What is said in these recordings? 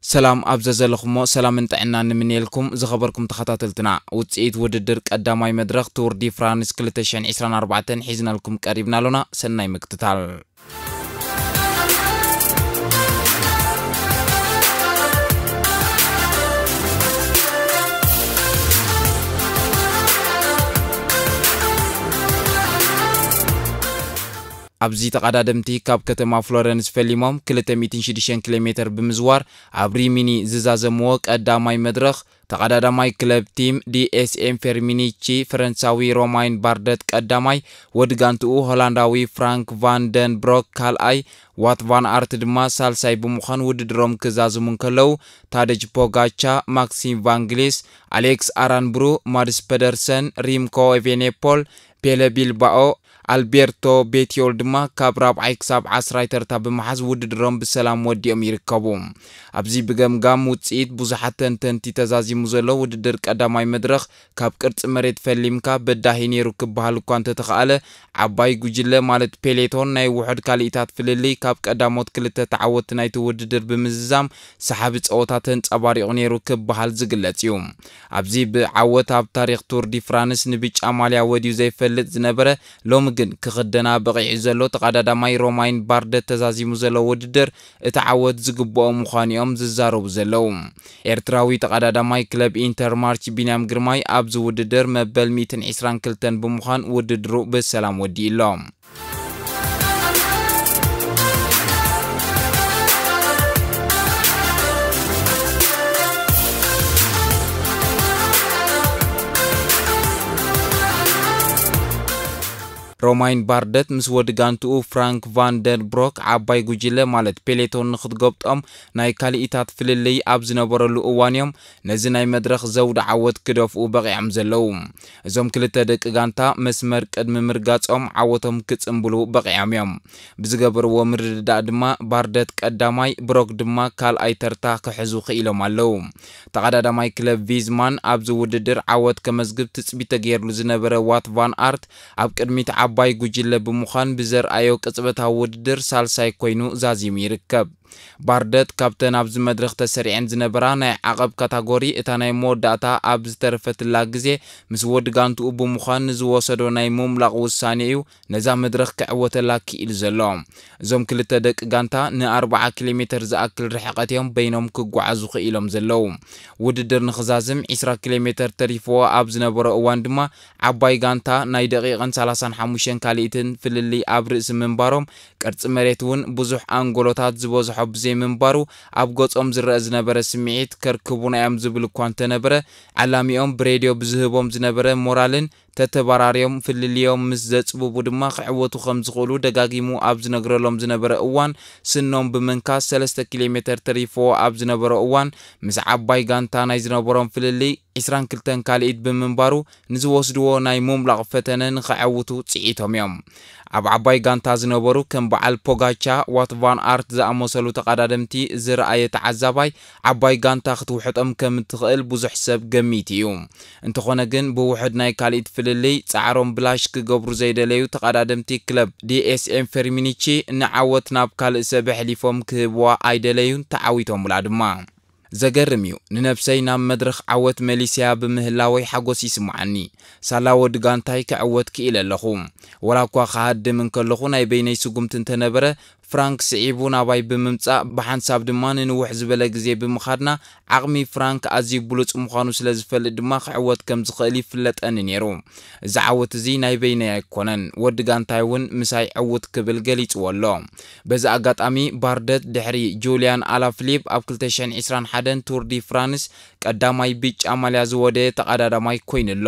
ሰላም ኣብ ዘዘለኹሞ ሰላምን ጥዕናን ንምንየልኩም ዝኸበርኩም ተኸታተልትና። ውጽኢት ውድድር ቀዳማይ መድረኽ ቱር ዲ ፍራንስ ክልተ ሽሕን ዕስራን ኣርባዕተን ሒዝናልኩም ቀሪብና ኣሎና። ሰናይ ምክትታል። ኣብዚ ተቐዳደምቲ ካብ ከተማ ፍሎረንስ ፈሊሞም ክልተ ሚእትን ሽዱሽተን ኪሎ ሜትር ብምዝዋር ኣብ ሪሚኒ ዝዛዘምዎ ቀዳማይ መድረኽ፣ ተቐዳዳማይ ክለብ ቲም ዲ ኤስ ኤም ፌርሚኒቺ ፈረንሳዊ ሮማይን ባርደት ቀዳማይ፣ ወዲ ጋንትኡ ሆላንዳዊ ፍራንክ ቫን ደን ብሮክ ካልኣይ፣ ዋት ቫን ኣርት ድማ ሳልሳይ ብምዃን ውድድሮም ክዛዝሙ እንከለዉ፣ ታደጅ ፖጋቻ፣ ማክሲም ቫንግሊስ፣ ኣሌክስ ኣራንብሩ፣ ማድስ ፐደርሰን፣ ሪምኮ ኤቬኔፖል፣ ፔለ ቢልባኦ፣ ኣልቤርቶ ቤትዮል ድማ ካብ ራብዓይ ክሳብ ዓስራይ ተርታ ብምሓዝ ውድድሮም ብሰላም ወዲኦም ይርከቡ። ኣብዚ ብገምጋም ውጽኢት ብዙሓት ተንተንቲ ተዛዚሙ ዘሎ ውድድር ቀዳማይ መድረኽ ካብ ቅርጺ መሬት ፈሊምካ በዳሂ ነይሩ ክበሃል እኳ እንተተኻእለ፣ ዓባይ ጉጅለ ማለት ፔሌቶን ናይ ውሑድ ካልኢታት ፍልልይ ካብ ቀዳሞት ክልተ ተዓወትቲ ናይቲ ውድድር ብምዝዛም ሰሓቢ ጸወታ ተንጸባሪቑ ነይሩ ክበሃል ዝግለጽ እዩ። ኣብዚ ብዓወት ኣብ ታሪኽ ቱር ዲ ፍራንስ ንብጫ ማልያ ወድዩ ዘይፈልጥ ዝነበረ፣ ሎሚ ግን ክኽደና በቒዑ ዘሎ ተቐዳዳማይ ሮማይን ባርደት ተዛዚሙ ዘሎ ውድድር እቲ ዓወት ዝግብኦ ምዃኑ እዮም ዝዛረቡ ዘለዉ። ኤርትራዊ ተቐዳዳማይ ክለብ ኢንተር ማርች ቢንያም ግርማይ ኣብዚ ውድድር መበል ሚእትን ዕስራን ክልተን ብምዃን ውድድሩ ብሰላም ወዲኡ ኣሎ። ሮማይን ባርደት ምስ ወዲ ጋንትኡ ፍራንክ ቫን ደር ብሮክ ዓባይ ጉጅለ ማለት ፔሌቶን ንክትጎብጦም ናይ ካልኢታት ፍልልይ ኣብ ዝነበረሉ እዋን እዮም ነዚ ናይ መድረኽ ዘውዲ ዓወት ክደፍኡ በቒዖም ዘለዉ። እዞም ክልተ ደቂ ጋንታ መስመር ቅድሚ ምርጋጾም ዓወቶም ክጽንብሉ በቒዖም እዮም። ብዝገበርዎ ምርድዳእ ድማ ባርደት ቀዳማይ፣ ብሮክ ድማ ካልኣይ ተርታ ክሕዙ ክኢሎም ኣለዉ። ተቐዳዳማይ ክለብ ቪዝማን ኣብዚ ውድድር ዓወት ከመዝግብ ትጽቢት ተገይርሉ ዝነበረ ዋት ቫን ኣርት ኣብ ቅድሚት ዓባይ ጉጅለ ብምዃን ብዘርኣዮ ቅጽበታዊ ውድድር ሳልሳይ ኮይኑ ዛዚሙ ይርከብ። ባርደት ካብተን ኣብዚ መድረኽ ተሰሪዐን ዝነበራ ናይ ዓቐብ ካታጎሪ እታ ናይ መወዳእታ ኣብ ዝተረፈትላ ግዜ ምስ ወዲ ጋንትኡ ብምዃን ንዝወሰዶ ናይ ምምላቕ ውሳኔ እዩ ነዛ መድረኽ ክዕወተላ ክኢሉ ዘሎ። እዞም ክልተ ደቂ ጋንታ ንኣርብዓ ኪሎ ሜትር ዝኣክል ርሕቀት እዮም በይኖም ክጓዓዙ ክኢሎም ዘለዉ። ውድድር ንኽዛዝም ዕስራ ኪሎ ሜትር ተሪፍዎ ኣብ ዝነበሮ እዋን ድማ ዓባይ ጋንታ ናይ ደቂቕን ሰላሳን ሓሙሽተን ካልኢትን ፍልልይ ኣብ ርእሲ ምንባሮም ቅርጺ መሬት እውን ብዙሕ ኣንጎሎታት ዝበዝሖ ብዘይምንባሩ ኣብ ገጾም ዝረአ ዝነበረ ስምዒት ከርክቡና እዮም ዝብል እኳ እንተነበረ ዓላሚኦም ብሬድዮ ብዝህቦም ዝነበረ ሞራልን ተተባራርዮም ፍልልዮም ምስ ዘጽብቡ ድማ ክዕወቱ ከም ዝኽእሉ ደጋጊሙ ኣብ ዝነግረሎም ዝነበረ እዋን ስኖም ብምንካስ ሰለስተ ኪሎ ሜትር ተሪፍዎ ኣብ ዝነበሮ እዋን ምስ ዓባይ ጋንታ ናይ ዝነበሮም ፍልልይ ዕስራን ክልተን ካልኢት ብምንባሩ ንዝወስድዎ ናይ ምምላቕ ፈተነ ንኸዐውቱ ጽዒቶም እዮም። ኣብ ዓባይ ጋንታ ዝነበሩ ከም በዓል ፖጋቻ፣ ዋት ቫን ኣርት ዝኣመሰሉ ተቐዳደምቲ ዝረኣየ ተዓዛባይ ዓባይ ጋንታ ክትውሕጦም ከም እትኽእል ብዙሕ ሰብ ገሚቱ እዩ። እንተኾነ ግን ብውሑድ ናይ ካልኢት ፍልልይ ጻዕሮም ብላሽ ክገብሩ ዘይደለዩ ተቐዳደምቲ ክለብ ዲ ኤስ ኤም ፌርሚኒቺ ንዓወት ናብ ካልእ ሰብ ኣሕሊፎም ክህብዋ ኣይደለዩን፣ ተዓዊቶምላ ድማ። ዘገርም እዩ። ንነብሰይ ናብ መድረኽ ዓወት መሊሰያ ብምህላወይ ሓጎስ ይስምዓኒ። ሳላ ወዲ ጋንታይ ክዕወት ክኢለ ኣለኹ። ወላ እኳ ክሃድም እንከለኹ ናይ በይነይ ስጉምቲ እንተነበረ፣ ፍራንክ ስዒቡ ናባይ ብምምጻእ ብሓንሳብ ድማ ንንውሕ ዝበለ ግዜ ብምኻድና ዓቕሚ ፍራንክ ኣዝዩ ብሉጽ ምዃኑ ስለ ዝፈልጥ ድማ ክዕወት ከም ዝኽእል ይፍለጠኒ ነይሩ። እዚ ዓወት እዚ ናይ በይነይ ኣይኮነን። ወዲ ጋንታይ እውን ምሳይ ዕውት ክብል ገሊጽዎ ኣሎ። በዚ ኣጋጣሚ ባርደት ድሕሪ ጁልያን ኣላፍሊፕ ኣብ ክልተ ሽሕን ዕስራን ሓደን ቱር ዲ ፍራንስ ቀዳማይ ብጫ ማልያ ዝወደየ ተቐዳዳማይ ኮይኑ ኣሎ።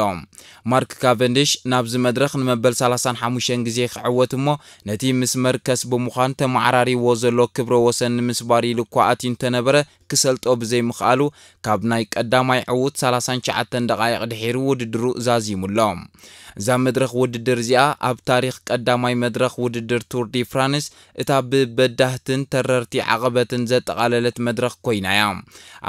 ማርክ ካቨንድሽ ናብዚ መድረኽ ንመበል ሰላሳን ሓሙሽተን ግዜ ክዕወት እሞ ነቲ ምስ መርከስ ብምዃን ተመዓራሪዎ ዘሎ ክብረ ወሰን ንምስባር ኢሉ እኳ ኣትዩ እንተነበረ ክሰልጦ ብዘይምኽኣሉ ካብ ናይ ቀዳማይ ዕዉት ሰላሳን ትሽዓተን ደቓይቕ ድሒሩ ውድድሩ ዛዚሙ ኣሎ። እዛ መድረኽ ውድድር እዚኣ ኣብ ታሪኽ ቀዳማይ መድረኽ ውድድር ቱር ዲ ፍራንስ እታ ብበዳህትን ተረርቲ ዓቐበትን ዘጠቓለለት መድረኽ ኮይና እያ።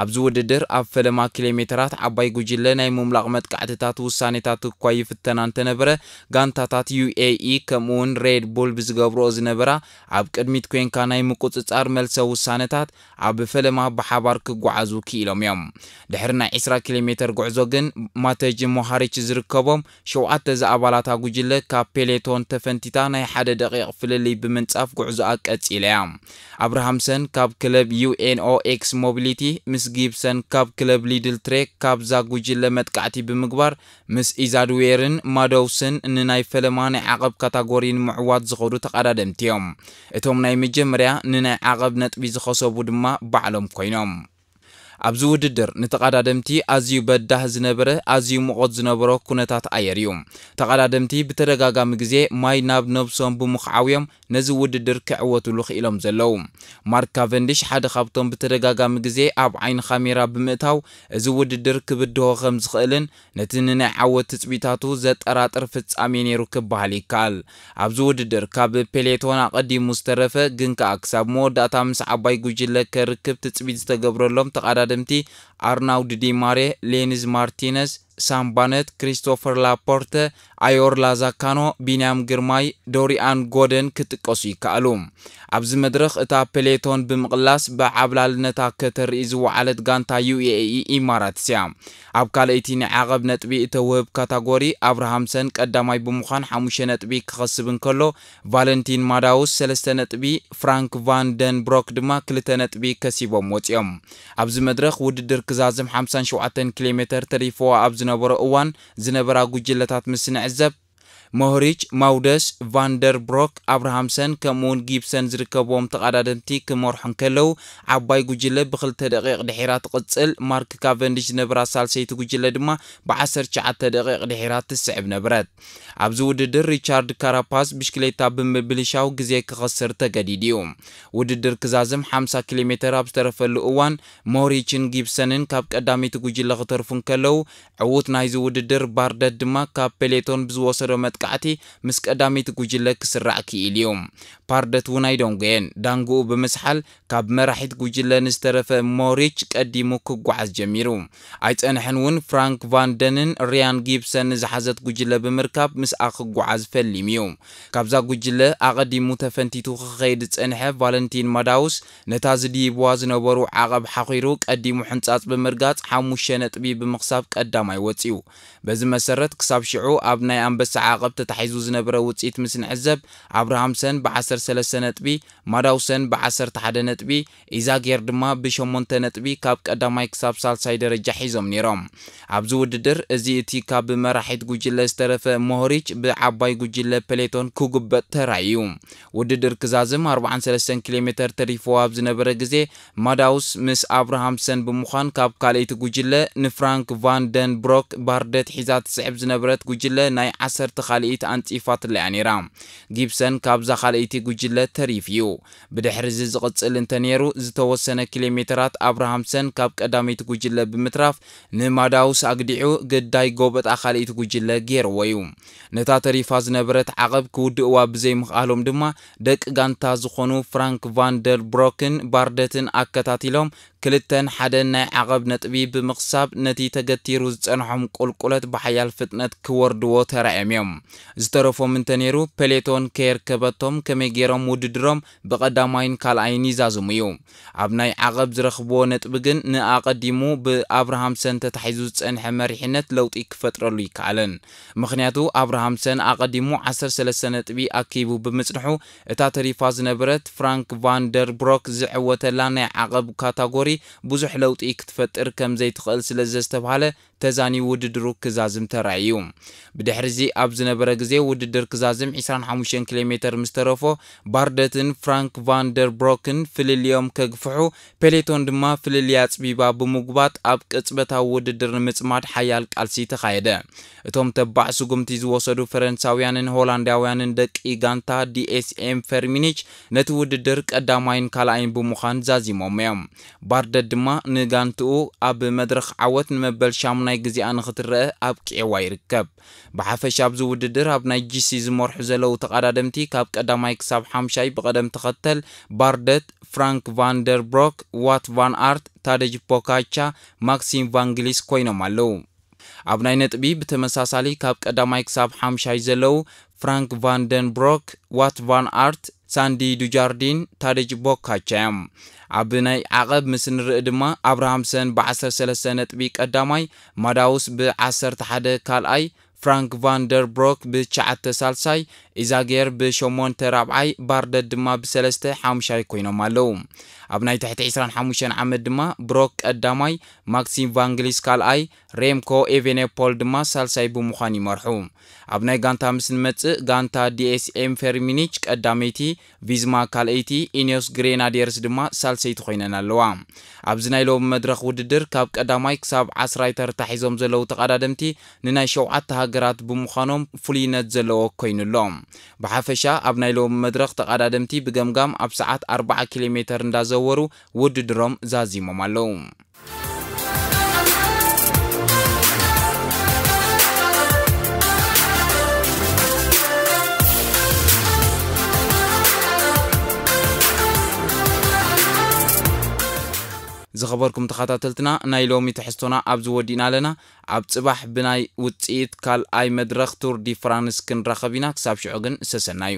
ኣብዚ ውድድር ኣብ ፈለማ ኪሎ ሜትራት ዓባይ ጉጅለ ናይ ምምላቕ መጥቃዕትታት ውሳኔታት እኳ ይፍተና እንተነበረ፣ ጋንታታት ዩ ኤ ኢ ከምኡውን ሬድ ቡል ብዝገብርኦ ዝነበራ ኣብ ቅድሚ ሚት ኮንካ ናይ ምቁጽጻር መልሰ ውሳነታት ኣብ ፈለማ ብሓባር ክጓዓዙ ክኢሎም እዮም። ድሕሪ ናይ ዕስራ ኪሎ ሜተር ጉዕዞ ግን ማተጅ ሞሃሪች ዝርከቦም ሸውዓተ ዝኣባላታ ጉጅለ ካብ ፔሌቶን ተፈንቲታ ናይ ሓደ ደቂቕ ፍልልይ ብምንጻፍ ጉዕዞኣ ቀጺላ እያ። ኣብርሃምሰን ካብ ክለብ ዩ ኤን ኦ ኤክስ ሞቢሊቲ ምስ ጊብሰን ካብ ክለብ ሊድል ትሬክ ካብዛ ጉጅለ መጥቃዕቲ ብምግባር ምስ ኢዛድዌርን ማዶውስን ንናይ ፈለማ ናይ ዓቐብ ካታጎሪ ንምዕዋት ዝኸዱ ተቐዳደምቲ እዮም። እቶም ናይ መጀመርያ ንናይ ዓቐብ ነጥቢ ዝኸሰቡ ድማ ባዕሎም ኮይኖም። ኣብዚ ውድድር ንተቐዳደምቲ ኣዝዩ በዳህ ዝነበረ ኣዝዩ ሙቐት ዝነበሮ ኩነታት ኣየር እዩ። ተቐዳደምቲ ብተደጋጋሚ ግዜ ማይ ናብ ነብሶም ብምኽዓውዮም ነዚ ውድድር ክዕወትሉ ክኢሎም ዘለዉ። ማርክ ካቨንዲሽ ሓደ ካብቶም ብተደጋጋሚ ግዜ ኣብ ዓይኒ ካሜራ ብምእታው እዚ ውድድር ክብድሆ ከም ዝኽእልን ነቲ ንናይ ዓወት ትጽቢታቱ ዘጠራጥር ፍጻሜ ነይሩ ክበሃል ይከኣል። ኣብዚ ውድድር ካብ ፔሌቶን ኣቐዲሙ ዝተረፈ ግን ከኣ ክሳብ መወዳእታ ምስ ዓባይ ጉጅለ ከርክብ ትጽቢት ዝተገብረሎም ተቐዳደምቲ ኣርናውድ ዲ ማሬ፣ ሌንዝ ማርቲነዝ፣ ሳምባነት፣ ክሪስቶፈር ላፖርተ፣ ኣዮር ላዛካኖ፣ ቢንያም ግርማይ፣ ዶሪኣን ጎደን ክጥቀሱ ይከኣሉ። ኣብዚ መድረኽ እታ ፔሌቶን ብምቕላስ ብዓብላልነታ ከተርኢ ዝወዓለት ጋንታ ዩ ኤ ኢ ኢማራትስ እያ። ኣብ ካልኣይቲ ናይ ዓቐብ ነጥቢ እተውህብ ካታጎሪ ኣብርሃምሰን ቀዳማይ ብምዃን ሓሙሽተ ነጥቢ ክኸስብ እንከሎ፣ ቫለንቲን ማዳውስ ሰለስተ ነጥቢ፣ ፍራንክ ቫን ደን ብሮክ ድማ ክልተ ነጥቢ ከሲቦም ወጺኦም። ኣብዚ መድረኽ ውድድር ክዛዝም ሓምሳን ሸውዓተን ኪሎ ሜተር ተሪፍዋ ኣብ ዝነበሮ እዋን ዝነበራ ጉጅለታት ምስ ንዕዘብ፣ ሞህሪች፣ ማውደስ፣ ቫንደር ብሮክ፣ ኣብርሃምሰን ከምኡውን ጊብሰን ዝርከብዎም ተቐዳደምቲ ክመርሑ እንከለዉ፣ ዓባይ ጉጅለ ብክልተ ደቂቕ ድሒራ ትቕጽል። ማርክ ካቨንዲሽ ዝነበራ ሳልሰይቲ ጉጅለ ድማ ብዓሰርተ ትሽዓተ ደቂቕ ድሒራ ትስዕብ ነበረት። ኣብዚ ውድድር ሪቻርድ ካራፓዝ ብሽክሌታ ብምብልሻው ግዜ ክኸስር ተገዲዱ እዩ። ውድድር ክዛዝም ሓምሳ ኪሎ ሜተር ኣብ ዝተረፈሉ እዋን ሞሪችን ጊብሰንን ካብ ቀዳመይቲ ጉጅለ ክተርፉ እንከለዉ፣ ዕዉት ናይዚ ውድድር ባርደት ድማ ካብ ፔሌቶን ብዝወሰዶ መጥቃዕቲ ምስ ቀዳመይቲ ጉጅለ ክስራዕ ክኢሉ እዩ። ፓርደት እውን ኣይደንጎየን። ዳንግኡ ብምስሓል ካብ መራሒት ጉጅለ ንዝተረፈ ሞሪች ቀዲሙ ክጓዓዝ ጀሚሩ። ኣይጸንሐን እውን ፍራንክ ቫን ደንን ሪያን ጊብሰን ንዝሓዘት ጉጅለ ብምርካብ ምስኣ ክጓዓዝ ፈሊሙ እዩ። ካብዛ ጉጅለ ኣቐዲሙ ተፈንቲቱ ክኸይድ ዝጸንሐ ቫለንቲን ማዳውስ ነታ ዝድይብዋ ዝነበሩ ዓቐብ ሓኺሩ ቀዲሙ ሕንጻጽ ብምርጋጽ ሓሙሽተ ነጥቢ ብምኽሳብ ቀዳማይ ወጺኡ። በዚ መሰረት ክሳብ ሽዑ ኣብ ናይ ኣንበሳ ዓቐብ ተታሒዙ ዝነበረ ውጽኢት ምስ ንዕዘብ ኣብርሃምሰን ብዓሰርተ ሰለስተ ነጥቢ፣ ማዳውሰን ብዓሰርተ ሓደ ነጥቢ፣ ኢዛጌር ድማ ብሸሞንተ ነጥቢ ካብ ቀዳማይ ክሳብ ሳልሳይ ደረጃ ሒዞም ነይሮም። ኣብዚ ውድድር እዚ እቲ ካብ መራሒት ጉጅለ ዝተረፈ ሞሆሪች ብዓባይ ጉጅለ ፔሌቶን ክጉበጥ ተራእዩ። ውድድር ክዛዝም ኣርባዓን ሰለስተን ኪሎ ሜተር ተሪፍዎ ኣብ ዝነበረ ግዜ ማዳውስ ምስ ኣብርሃምሰን ብምዃን ካብ ካልኣይቲ ጉጅለ ንፍራንክ ቫን ደን ብሮክ ባርደት ሒዛ ትስዕብ ዝነበረት ጉጅለ ናይ ዓሰርተ ካልኣይቲ ኣንጺፋትላ እያ ነይራ። ጊብሰን ካብዛ ካልኣይቲ ጉጅለ ተሪፉ እዩ። ብድሕሪ እዚ ዝቕጽል እንተነይሩ፣ ዝተወሰነ ኪሎ ሜተራት ኣብርሃምሰን ካብ ቀዳመይቲ ጉጅለ ብምትራፍ ንማዳውስ ኣግዲዑ ግዳይ ጎበጣ ካልኣይቲ ጉጅለ ገይርዎ እዩ። ነታ ተሪፋ ዝነበረት ዓቐብ ክውድእዋ ብዘይምኽኣሎም ድማ ደቂ ጋንታ ዝኾኑ ፍራንክ ቫን ደር ብሮክን ባርደትን ኣከታቲሎም ክልተን ሓደን ናይ ዓቐብ ነጥቢ ብምኽሳብ ነቲ ተገቲሩ ዝጸንሖም ቁልቁለት ብሓያል ፍጥነት ክወርድዎ ተራእዮም እዮም። ዝተረፎም እንተነይሩ ፔሌቶን ከየርከበቶም ከመይ ገይሮም ውድድሮም ብቐዳማይን ካልኣይን ይዛዝሙ እዩ። ኣብ ናይ ዓቐብ ዝረኽብዎ ነጥቢ ግን ንኣቐዲሙ ብኣብርሃምሰን ተታሒዙ ዝጸንሐ መሪሕነት ለውጢ ክፈጥረሉ ይከኣለን። ምኽንያቱ ኣብርሃምሰን ኣቐዲሙ ዓሰርተ ሰለስተ ነጥቢ ኣኪቡ ብምጽንሑ እታ ተሪፋ ዝነበረት ፍራንክ ቫን ደር ብሮክ ዝዕወተላ ናይ ዓቐብ ካታጎሪ ብዙሕ ለውጢ ክትፈጥር ከም ዘይትኽእል ስለ ዘስተብሃለ ተዛንዩ ውድድሩ ክዛዝም ተራእዩ። ብድሕሪዚ ኣብ ዝነበረ ግዜ ውድድር ክዛዝም ዕስራን ሓሙሽተን ኪሎ ሜተር ምስ ተረፎ ባርደትን ፍራንክ ቫን ደር ብሮክን ፍልልዮም ከግፍሑ ፔሌቶን ድማ ፍልልያ ኣጽቢባ ብምጉባጥ ኣብ ቅጽበታዊ ውድድር ንምጽማድ ሓያል ቃልሲ ተኻየደ። እቶም ተባዕ ስጉምቲ ዝወሰዱ ፈረንሳውያንን ሆላንዳውያንን ደቂ ጋንታ ዲ ኤስ ኤም ፈርሚኒች ነቲ ውድድር ቀዳማይን ካልኣይን ብምዃን ዛዚሞም እዮም። ባርደት ድማ ንጋንትኡ ኣብ መድረኽ ዓወት ንመበል ሻሙናይ ግዜኣ ንኽትረአ ኣብቂዕዋ ይርከብ። ብሓፈሻ ኣብዚ ውድድር ኣብ ናይ ጂ ሲ ዝመርሑ ዘለዉ ተቐዳደምቲ ካብ ቀዳማይ ክሳብ ሓምሻይ ብቐደም ተኸተል ባርደት፣ ፍራንክ ቫን ደር ብሮክ፣ ዋት ቫን ኣርት፣ ታደጅ ፖካቻ፣ ማክሲም ቫንግሊስ ኮይኖም ኣለዉ። ኣብ ናይ ነጥቢ ብተመሳሳሊ ካብ ቀዳማይ ክሳብ ሓምሻይ ዘለዉ ፍራንክ ቫን ደን ብሮክ፣ ዋት ቫን ኣርት፣ ሳንዲ ዱጃርዲን ታደጅ ቦካቻ እዮም። ኣብ ናይ ዓቐብ ምስ ንርኢ ድማ ኣብርሃምሰን ብ13 ነጥቢ ቀዳማይ፣ ማዳውስ ብ11 ካልኣይ፣ ፍራንክ ቫን ደር ብሮክ ብትሽዓተ ሳልሳይ፣ ኢዛጌር ብሸሞንተ ራብዓይ፣ ባርደት ድማ ብሰለስተ ሓሙሻይ ኮይኖም ኣለዉ። ኣብ ናይ ትሕቲ ዕስራን ሓሙሽተን ዓመት ድማ ብሮክ ቀዳማይ፣ ማክሲም ቫንግሊስ ካልኣይ፣ ሬምኮ ኤቬኔፖል ድማ ሳልሳይ ብምዃን ይመርሑ። ኣብ ናይ ጋንታ ምስ ንመጽእ፣ ጋንታ ዲኤስኤም ፌርሚኒች ቀዳመይቲ፣ ቪዝማ ካልኣይቲ፣ ኢኒዮስ ግሬናዲየርስ ድማ ሳልሰይቲ ኮይነን ኣለዋ። ኣብዚ ናይ ሎሚ መድረኽ ውድድር ካብ ቀዳማይ ክሳብ ዓስራይ ተርታ ሒዞም ዘለዉ ተቐዳደምቲ ንናይ ሸውዓተ ሃገራት ብምዃኖም ፍሉይነት ዘለዎ ኮይኑሎ። ብሓፈሻ ኣብ ናይ ሎሚ መድረኽ ተቐዳደምቲ ብገምጋም ኣብ ሰዓት ኣርባዓ ኪሎ ሜተር እንዳዘወሩ ውድድሮም ዛዚሞም ኣለዉ። ዝኸበርኩም ተኸታተልትና፣ ናይ ሎሚ ትሕዝቶና ኣብዚ ወዲእና ኣለና። ኣብ ጽባሕ ብናይ ውጽኢት ካልኣይ መድረኽ ቱር ዲ ፍራንስ ክንራኸብ ኢና። ክሳብ ሽዑ ግን ሰሰናዩ።